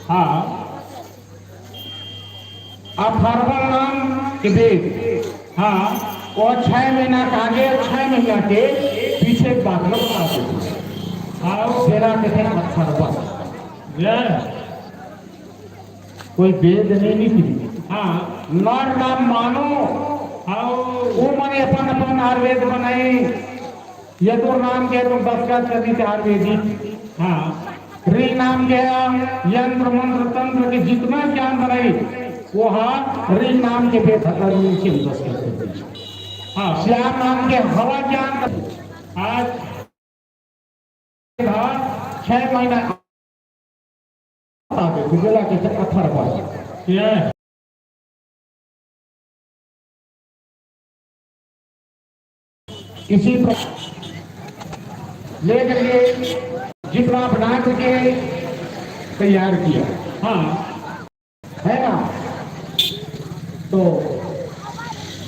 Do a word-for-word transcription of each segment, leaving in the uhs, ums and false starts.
हाँ। अथर्वण नाम के वेद। हाँ। वो छह महीना के आगे, छह महीना के पीछे के बात ला बता देथे। हाँ। तेला कथे अथर्वण। जय। कोई वेद नहीं निकली। हाँ। नर नाम मानो। हाँ। वो मने अपन अपन आयुर्वेद बनाई। यजुर नाम के तो दस्तखत कर दी आयुर्वेदिक। हाँ। ऋग नाम के यंत्र मंत्र तंत्र के जितना ज्ञान बनाई, वो हा ऋग नाम के वेद हर नीचे दस्तखत कर दी। हाँ। श्याम नाम के हवा ज्ञान का। आज छह महीना आ गए, तो बोला कि अथर्वण। क्या है? इसी प्रकार लेकर के जितना बना करके तैयार किया। हाँ। है ना? तो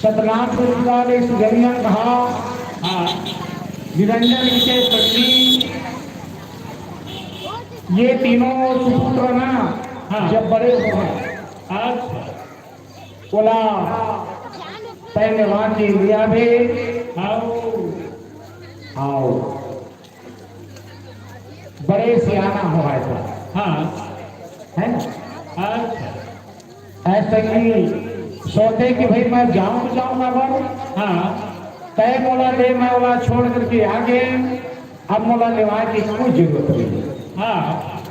सतनाथ गुरुद्वारे सुगनिया कहा, हाँ। निरंजन के पत्नी, ये तीनों सुपुत्र ना, हाँ। जब बड़े हो गए, अच्छा। बोला, पहले वहां के लिया भी, आओ। आओ। बड़े सियाना हो है तो। हाँ। है ना? अच्छा। ऐसे ही सोचे कि भाई, मैं जाऊं तो जाऊं ना बाबू। हाँ। तय मोला ले, मैं ओला छोड़ करके आ गए। अब मोला लेवाए की कोई जरूरत नहीं। हाँ।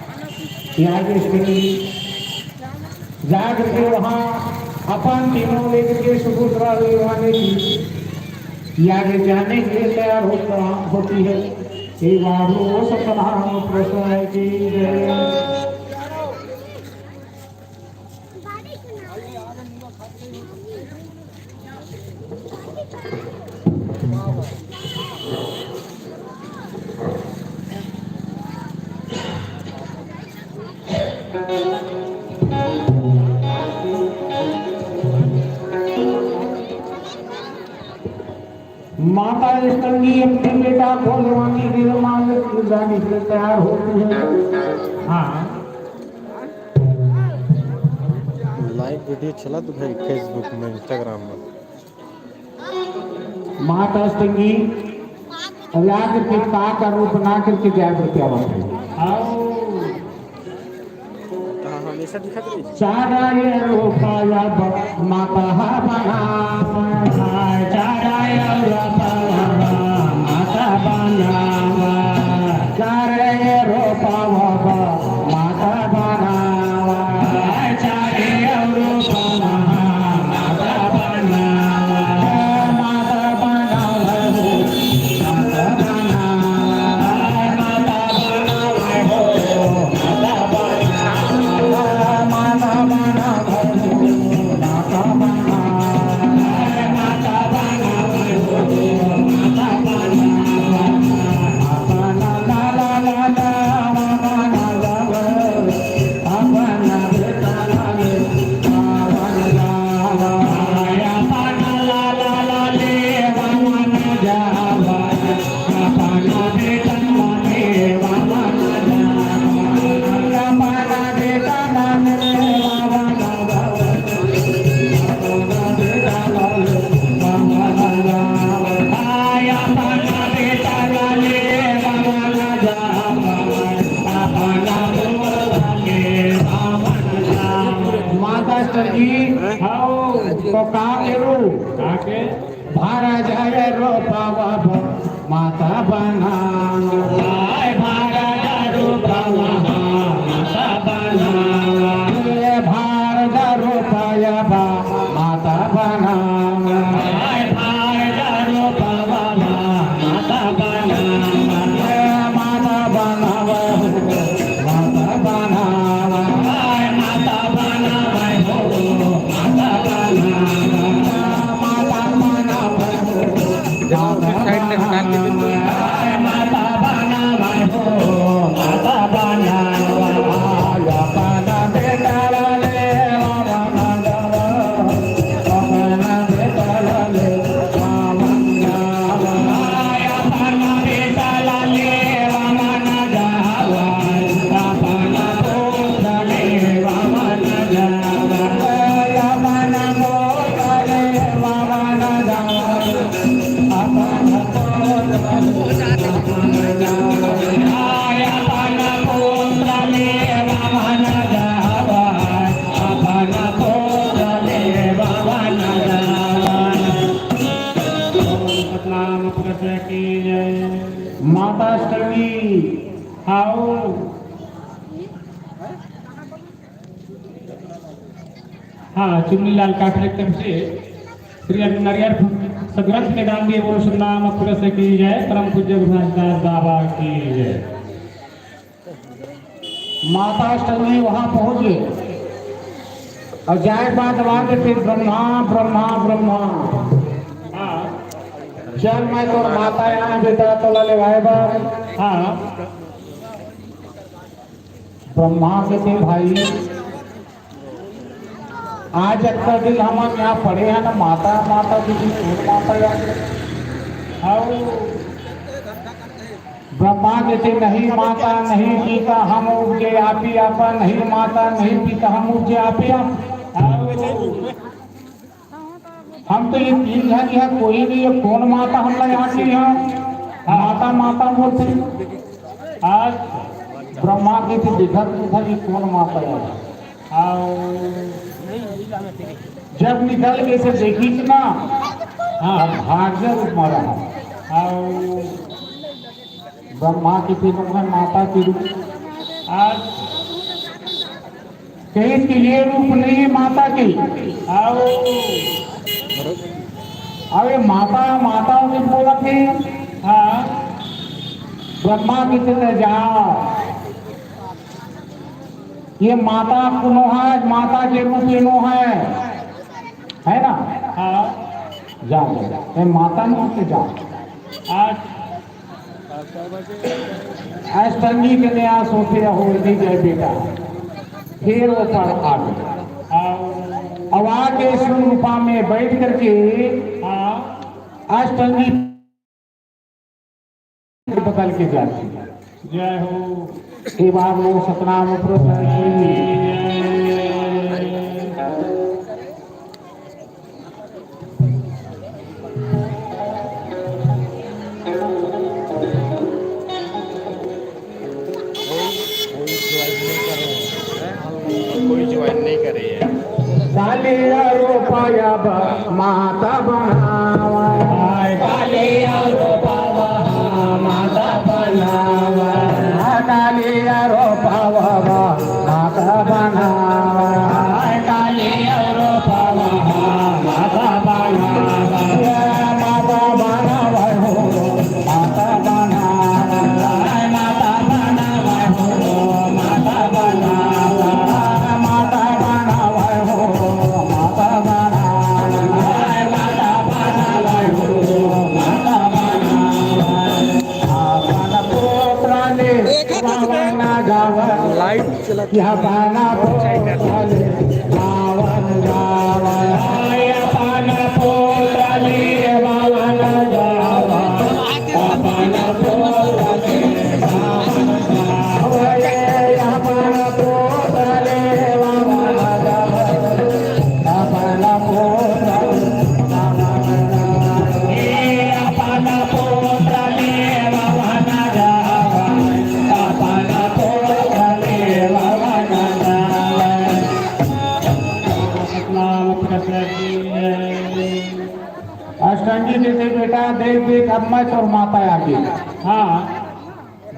यहाँ के स्त्री जा करके वहाँ अपन तीनों लेकर के सुपुत्र लेवाने की, यहाँ के जाने के लिए तैयार होता, होती है। हे वारो सतनाम प्रसन्न की जय। माता स्तंगी अपने बेटा को लेवाने के लिए मांग की जाने के लिए तैयार होती है। हाँ। लाइव वीडियो चलत भाई, Facebook में, Instagram में। माता स्तंगी अब आकर के का का रूप ना करके जागृत आवत है। आओ। हाँ, हमेशा दिखत रही। चारा ये रूपाया ब-, माता हा बनावा। चारा ये रूपाया ब-, माता बनावा। चारा ये रूपाया ब-, माता बनावा। चारा ये रूपाया ब-, माता बनावा। माता बनावा। माता स्तर जी, आओ, तो का करूं? का के? भारा जाए रो पावा माता बना। आय भारा दारू पावा माता बना। ए भार दारू पाया बा माता बना। आय भार दारू पावा बा माता बना। ए माता बनावा हो, माता बनावा। आय माता बनावा हो, माता बनावा। माता बनावा हो, माता साइड ले हटा के दे। बनावा। आय माता अष्टमी। हाव। हाँ, चुन्नी लाल काकरे की तरफ से श्री नरियर सदग्रंथ के दान दिए, बोलो सतनाम अखुरस की जय, परम पूज्य गुरु घासीदास बाबा की जय। माता अष्टमी वहाँ पहुँच गए और जाए बाद आवाज देते, "ब्रह्मा, ब्रह्मा, ब्रह्मा।" हाँ। चल, मैं तोर माता यहाँ बेटा तोला लेवाए बर। हाँ। ब्रह्मा कथे, "भाई, आज अतका दिन हमन यहाँ पड़े हन ना, माता, माता कथे, कोन माता यार?" अउ ब्रह्मा कथे, "नहीं माता, नहीं पिता, हम उपजे आपी आपा, नहीं माता, नहीं पिता, हम उपजे आपी आपा।" अउ हम तो ये तीन झन यहाँ कोई नहीं है, कोन माता हमला यहाँ के यहाँ माता माता बोलथे। आज ब्रह्मा कथे, "देखा तू था ये कोन माता है?" अउ जब निकल के से देखिस ना, हाँ, भाग्य रूप में रहा। अउ ब्रह्मा कथे, "तुमने माता के रूप।" आज कहिस कि ये रूप नहीं है माता के। अउ, अउ ये माता, माता के बोलथे। हाँ। ब्रह्मा कथे, "जाओ, ये माता कोनो है, माता के रूप ये नो है, है ना?" हाँ। "जाओ, जाओ, ये माता नो है, जाओ।" आज अष्टमी के न्यास होथे, हो जी जय बेटा। फिर वो पर आ गए। हाँ। अब आके शिव रूपा में बैठ करके हाँ। अष्टमी बदल के जाती। जय हो। एक बार लोग सतनाम प्रभु की। कोई ज्वाइन नहीं करे है। कालिया रोपाया बा माता बनावा। हाय कालिया रोपावा माता बनावा। हाय कालिया रोपावा बा माता बनावा। हाय कालिया रोपावा माता बनावा। माता बनावा हो। माता बनावा, माता बनावा हो, माता बनावा, माता बनावा हो, माता बनावा, माता बनावा हो, माता बनावा। अपन पोतरा ले गावा ना गावा। लाइट चला। कि अपन पोतरा ले गावा ना गावा। अपन पोतरा ले गावा ना गावा। अष्टंगी जी, देख बेटा, देख, देख, अब मैं तोर माता आगे। हाँ।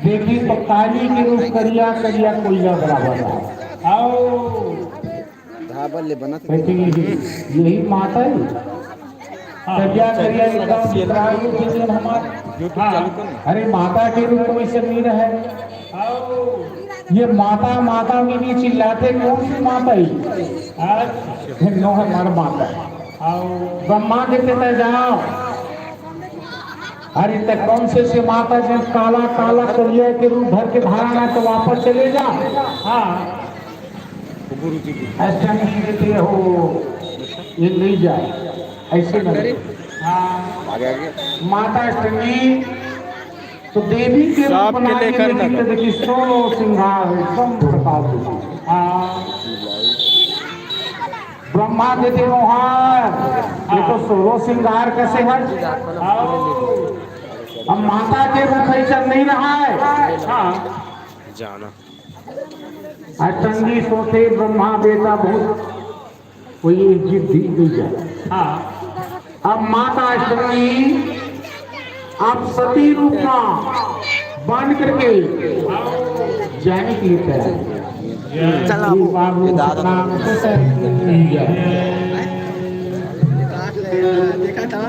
देखी तो काली के रूप करिया, करिया कोयला बराबर रहा। आओ। धाबल ले बनत हे। लेकिन यही, यही माता है। हाँ। करिया, करिया एकदम विकराल रूप है हमार। YouTube हाँ। चालू कर ना। अरे माता के रूप में वैसे नहीं रहे। आओ। ये माता, माता में भी चिल्लाते, कौन सी माता है? आज। नो हमार माता है। आओ। ब्रह्मा के कहते जाओ। अरे, ते कौन से, से माता जी काला, काला करिया के रूप धर के धारण है, तो वापस चले जा। हाँ। गुरु जी की। अष्टमी देते हो, ये नहीं जाए, ऐसे नहीं। हाँ। आगे, आगे। माता अष्टमी तो देवी के रूप सांप के बना के लेकर लेकिन लगा। तो देखी, सोलह सिंगार एकदम प्रकाश होती है। हाँ। ब्रह्मा देते वहाँ, ये तो सोलह सिंगार कैसे है? हाँ। अब माता के रूप ऐसा नहीं रहा है। हाँ। जाना। अष्टंगी सोते ब्रह्मा बेटा बहुत कोई जिद दी गई है। हाँ। अब माता अष्टंगी आप सती रूप में बांध करके जाने के लिए तैयार। चल, ये बाबू ये दादा सतनाम। देखा था।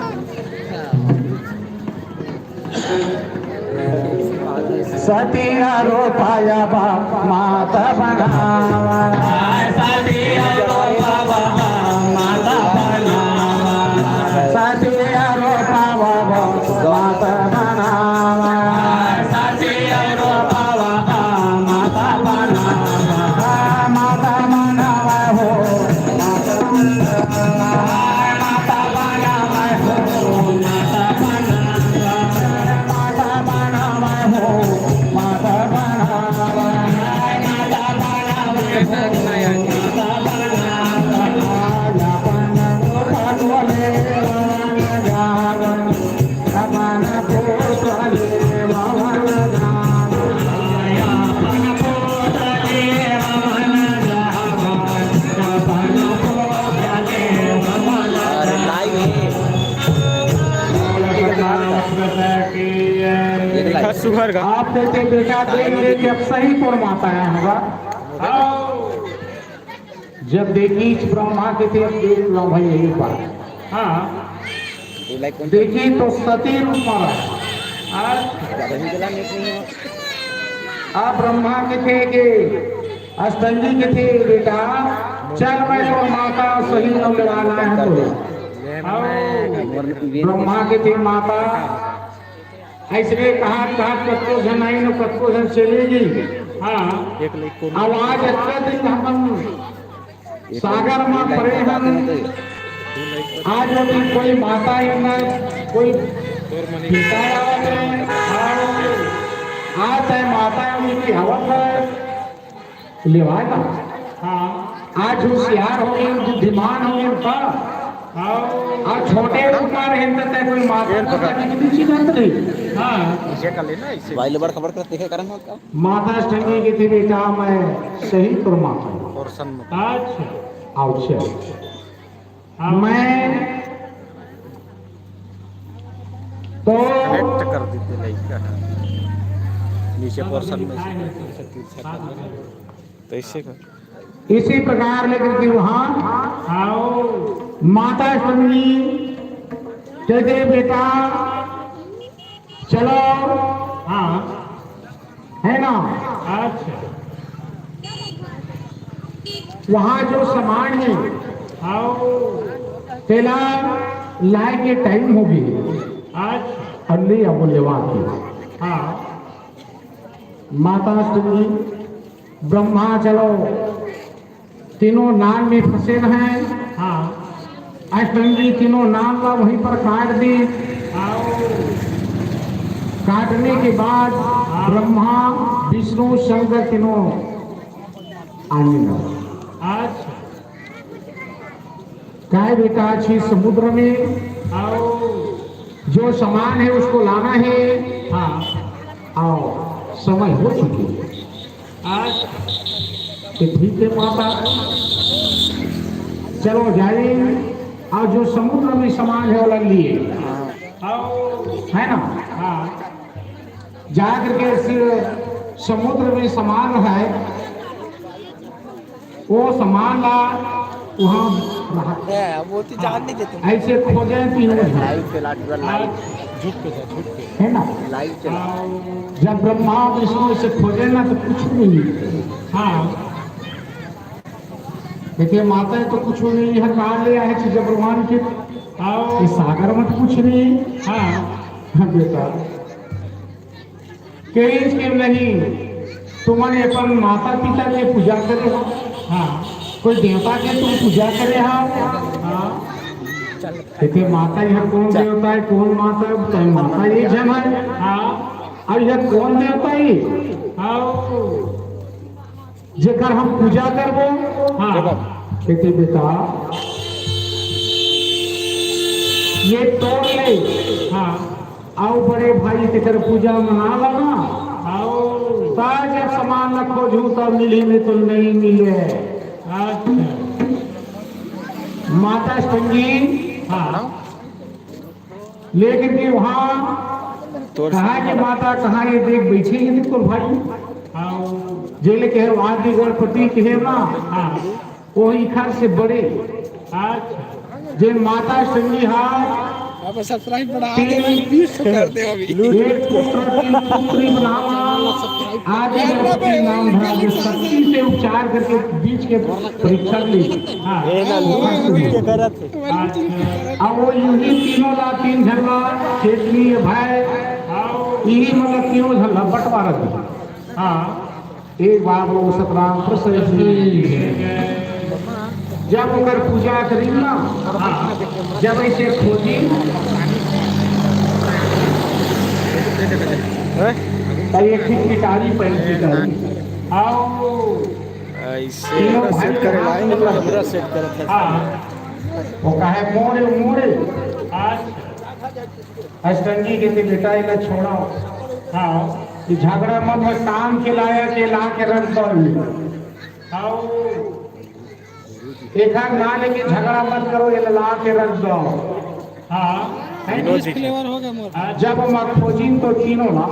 सती रूपवा माता बनावा। सती रूपवा माता बनावा। सती रूपवा माता बनावा। सती रूपवा माता बनावा। माता बनावा हो। माता बनावा। माता बनावा हो। माता बनावा। सुघर का। आप देखे बेटा, देख ले कि अब सही तोर माता है होगा। जब देखी ब्रह्मा के थे, अब देख लो भाई यही बात। हाँ। देखी तो सती रूप मारा। अब ब्रह्मा के थे के अष्टंगी के थे, बेटा चल मैं तो माता सही न मिलाना है तो। ब्रह्मा के थे माता ऐसने कहा, कहा कतको झन आई न कतको झन चले गे। हाँ। आवाज अच्छा दिन हमन सागर में परे हन। आज अभी कोई माता ही न, कोई पिता आवत रहे। आज है माता उनकी हवत है। लेवाय ना। हाँ। आज होशियार हो गए, बुद्धिमान हो गए का? हाँ। आज छोटे रूप में रहते थे, कोई माता पिता की कितनी चिन्हत नहीं। हाँ। इसे कर लेना, इसे। भाई, ले बड़ खबर कर, देखे करन हो का? माता अष्टमी के थे बेटा, मैं सही परमात्मा। और सन्मुख। अच्छा। आओ, चल। हाँ। मैं तो कनेक्ट कर देते लइका है। नीचे पोर्शन में से। तो इसी का। इसी प्रकार लेकर के वहाँ आओ। माता अष्टमी कहते बेटा चलो। हाँ। है ना? अच्छा। वहाँ जो सामान है, आओ। तेला लाए के टाइम हो गई। अच्छा। अब ले आओ लेवा के। हाँ। माता अष्टमी, ब्रह्मा चलो, तीनों नाल में फंसे हैं। हाँ। अष्टमी तीनों नाल ला वहीं पर काट दी। आओ। काटने के बाद हाँ। ब्रह्मा, विष्णु, शंकर तीनों आने लगे। अच्छा। काय बेटा, अच्छी समुद्र में आओ। जो सामान है उसको लाना है। हाँ। आओ, समय हो चुकी है। आज तो ठीक है माता, चलो जाए। और जो समुद्र में सामान है वो लग लिए। आओ। है ना? हाँ। जाकर के इस समुद्र में सामान है, वो सामान ला वहाँ रहा। ए, वो तो जान नहीं देते। ऐसे खोजे तीनों जन। लाइव चला, पूरा लाइव। झुक के जा, झुक के। है ना? लाइव चला। जब ब्रह्मा विष्णु से खोजे ना तो कुछ नहीं मिलते। हाँ। देखिए माता है तो कुछ नहीं है, कहाँ ले आए चीज भगवान के? आओ। ये सागर में तो कुछ नहीं। हाँ। हाँ बेटा। कहिस के नहीं, तुमन अपन माता पिता के पूजा करे हो? हाँ। कोई देवता के तुम पूजा करे हो? हाँ। कहते माता यह कौन देवता है, कौन माता है? तो माता ये जन है। हाँ। अब यह कौन देवता है? हाँ। जेकर हम पूजा करबो? हाँ। कहते बेटा, ये तोड़ ले। हाँ। आओ बड़े भाई, तेकर पूजा मना लाना। आओ। ता जब सामान ला खोजू, तब मिली, नहीं तो नहीं मिले। अच्छा। माता अष्टमी। हाँ। लेकिन कि वहाँ कहाँ के माता, कहाँ ये देख बैठे हे तोर भाई। हाँ। जेले के हे, वहाँ के गणपति के हे ना। हाँ। वो इखर से बड़े। अच्छा। जे माता संगी हा, अब सब्सक्राइब बढ़ा दे भाई, बीस कर दे अभी। एक पुत्र की पुत्री बनावा, आदि गणपति नाम धरा, जो शक्ति से उच्चार करके बीच के परीक्षा ली। हाँ। ए ना, लूट के करत हे। अच्छा। अब वो यूं ही तीनों ला, तीन झन ला, चेतनी, अभय, हाँ। यही मतलब तीनों झन ला बंटवारा दे। हाँ। एक बार वो सतराम प्रसन्न जी, जब ओकर पूजा करी ना, हाँ। जब ऐसे खोजी, हैं? तो एक ठिक पिटारी पहन पिटारी। आओ। ऐसे तीनों भाई सेट करे हाथ लाइन में पूरा सेट करत हे। हाँ। वो कहे, "मोरे, मोरे।" आज अष्टंगी के ते बेटा, एला छोड़ा। हाँ। ये झगड़ा मत हो, काम के लायक, ये ला के रख दो। हाँ। एकर ना लेके झगड़ा मत करो, ये ला के रख दो। हाँ। है? विनोद जी। फ्लेवर हो गया मोर। हाँ। जब हम खोजिन तो तीनों ना,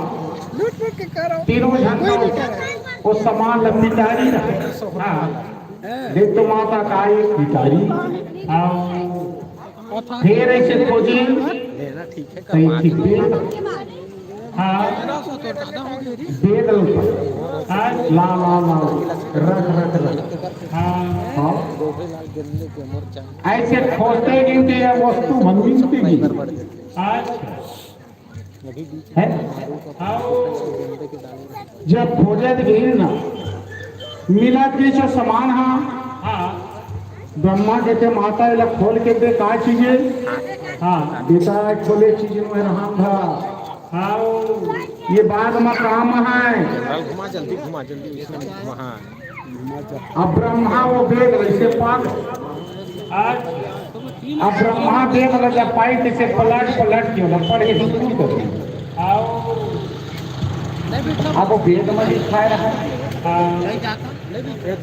लूट लूट के करो। तीनों झन कोई नहीं करे। वो सामान ला पिटारी रहे। हाँ। देख तो माता का एक पिटारी। हाँ। फिर ऐसे खोजी, लेना ठीक है, कहीं कमा ठीक के। हाँ। दे दो। हाँ। ला, ला, ला, रख, रख, रख। हाँ। हाँ। ऐसे खोजते गिनते या वस्तु मन मिलती नहीं। हाँ। है? हाँ, वो जब खोजत गई ना, मिलत गई जो सामान हा। हाँ। ब्रह्मा के ते माता, एला खोल के दे, का चीज हे? हाँ। बेटा, खोले चीज में रहा था। हाँ, वो ये बाद में काम है। घुमा, जल्दी घुमा, जल्दी इसमें घुमा, हाँ। अब ब्रह्मा वो बेग ऐसे पाक। अब ब्रह्मा बेग ल जब पाई, तैसे पलट पलट के ओला पढ़े शुरू कर दी। अब वो बेग में लिखाए रहा।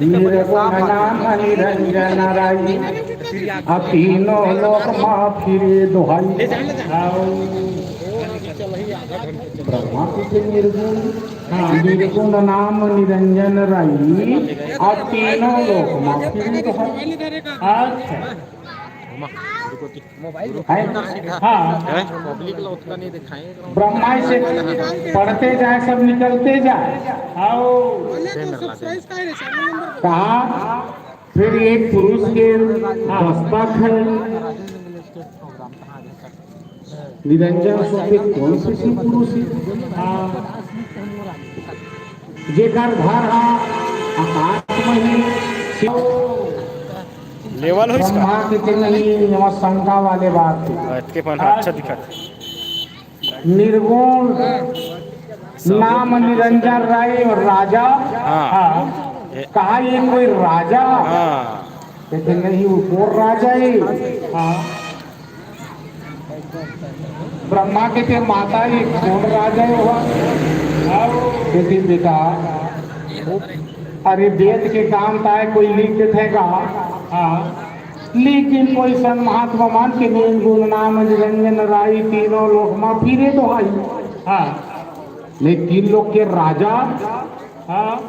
निर्गुण नाम निरंजन राई, अब तीनों लोक मा फिरे दुहाई। ब्रह्मा के निर्गुण, निर्गुण नाम निरंजन राई, अब तीनों लोक मा फिरे दुहाई। अच्छा। मोबाइल है? हाँ। हैं? पब्लिक ला उतना नहीं दिखाए। ब्रह्मा से पढ़ते जाए, सब निकलते जाए। आओ। कहा? फिर एक पुरुष के दस्तक है। निरंजन सो के कौन से शिव पुरुष है? हाँ। जेकर घर हा आकाश में ही। लेवल हो इसका। ब्रह्मा के ते नहीं, ये शंका वाले बात है। अतके पन अच्छा दिखत हे। निर्गुण नाम निरंजन राई और राजा। हाँ। हाँ। ये कहा ये कोई राजा? हाँ। कहते नहीं, वो कौन राजा है? हाँ। ब्रह्मा के ते माता, ये कौन राजा है हुआ? कहती, बेटा, अरे, वेद के काम ताय कोई लिख देथे का? हाँ। लेकिन कोई संत महात्मा मान के निर्गुण नाम निरंजन राई, तीनों लोक मा फिरे दुहाई। हाँ। लेकिन तीन लोक के राजा। हाँ।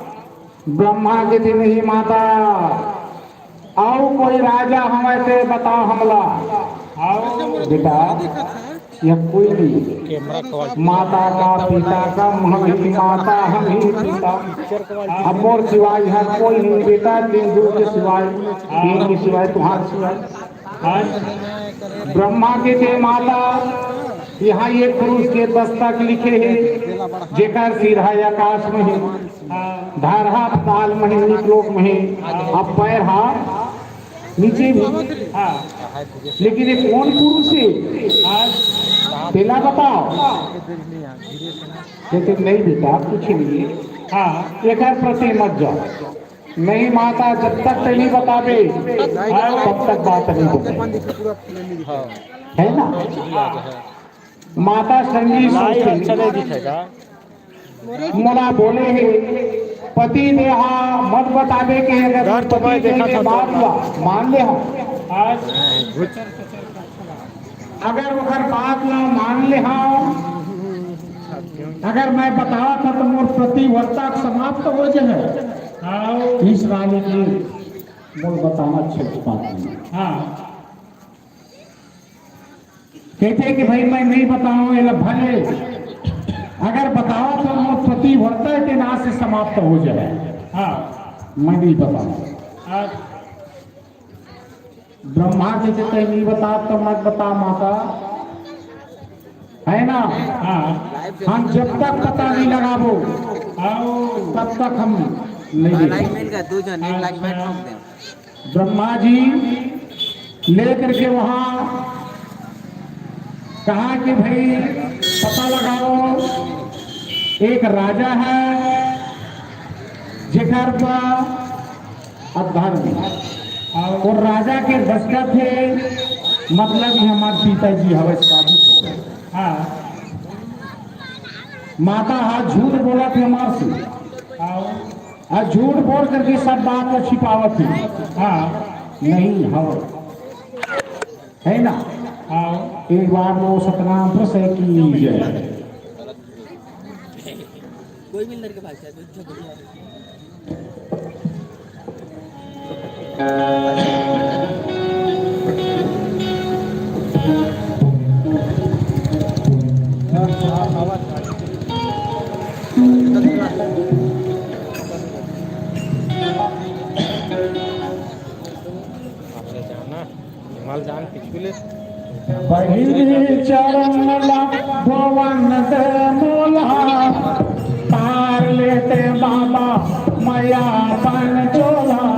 ब्रह्मा के ते नहीं माता, अउ कोई राजा हवय ते बताओ हमला। आओ। बेटा, यह कोई नहीं। माता का, पिता का, हम ही माता, हम ही पिता। अब मोर सिवाय यहाँ कोई नहीं बेटा, तीन दूर के सिवाय, तीन के सिवाय, तुम्हारे सिवाय। ब्रह्मा के ते माता, यहाँ ये पुरुष के दस्तक लिखे हे, जेकर सिर है आकाश में हे, धरहा पाताल में हे, नीच लोक में हे, अब पैर हा नीचे भी। हाँ। लेकिन ये कौन पुरुष है? तेला बताओ। कहते, नहीं बेटा, कुछ नहीं है। हाँ। एकर प्रति मत जाओ। नहीं माता, जब तक ते नहीं बताबे, तब तक बात नहीं बने। है ना? माता संगी सोचे, अच्छा नहीं दिखेगा। मोला बोले हे, पति देहा मत बताबे के, अगर डर तो पति मैं देह देखा के था बात तो। ला मान ले हो। अगर ओकर बात ला मान ले हो, अगर मैं बतावत हंव त मोर पतिव्रता समाप्त हो जाए। हाँ। इस वाले की मोर बताना अच्छे बात नहीं। हाँ। कहते कि भाई मैं नहीं बताऊं, ये भले अगर बतावत हंव त मोर पतिव्रता के नाश से समाप्त हो जाए। हाँ। मैं नहीं बताऊं। हाँ। ब्रह्मा जी के कहीं नहीं बता तो मत बता माता, है ना? हाँ। हम जब तक पता नहीं लगाबो, हाँ। तब तक हम नहीं लाइव देखेंगे। मिल गया, दो जन, एक लाइव में ठोक दे। ब्रह्मा जी लेकर के वहां कहा कि भाई पता लगाओ, एक राजा है जेकर बा अधर्म। और राजा के दस्तखत हे, मतलब कि हमार पिताजी हवे साबित हो गए। हाँ। माता हा झूठ बोलत हे हमार से। हाँ। और झूठ बोल करके सब बात ला छिपावत हे। हाँ। नहीं, हवे। है ना? हाँ। एक बार वो सतनाम प्रसय की जय। कोई भी लड़के भाग जाए, कोई झगड़ा नहीं। पहिली चरण ला भवन दे मोला, तार लेते बाबा मया बन चोला।